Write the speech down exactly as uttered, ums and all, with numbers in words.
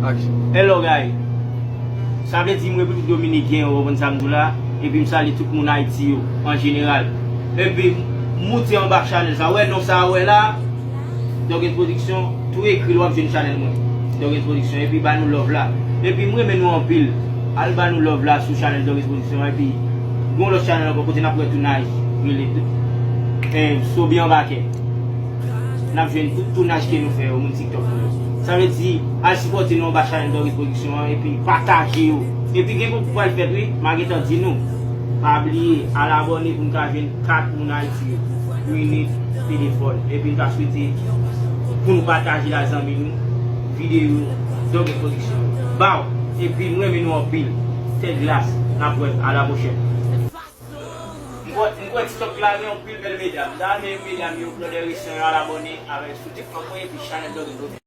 Hello guys. Sa vle di m Repiblik Dominiken, ou konprann sa m di w la, epi m salye tout moun Ayiti yo an jeneral. Epi m moute anba chanèl sa, ou wè non sa ou wè la, Dorgues Production, tou ekri l w ap jwenn chanèl mwen, Dorgues Production, epi ba nou love la. Epi m renmen nou anpil, al ba nou love la sou chanèl Dorgues Production, epi gon lòt chanèl ankò kote n ap wè tounaj, rele, eh, Sobi Anbakè. N ap jwenn tout tounaj ke nou fè yo, moun TikTok nou yo. Sa vle di, al sipòte nou anba chanèl Dorgues Production an, epi pataje yo. Epi gen konkou pral fèt wi, m a gentan di nou. Pa bliye, al abòne pou n ka jwenn kat moun Ayiti yo. Minit, telefòn. Epi n ka swete pou nou pataje la zanmi nou, videyo, Dorgues Production. Baw, epi m renmen nou anpil. Tèt glas, n ap wè, a la pwochèn. M kwè, m kwè TikTok la gen anpil bèl medam. M ta renmen medam yo, Claudel Richard, al abòne avèk sou TikTok mwen epi chanèl Dorgues Production.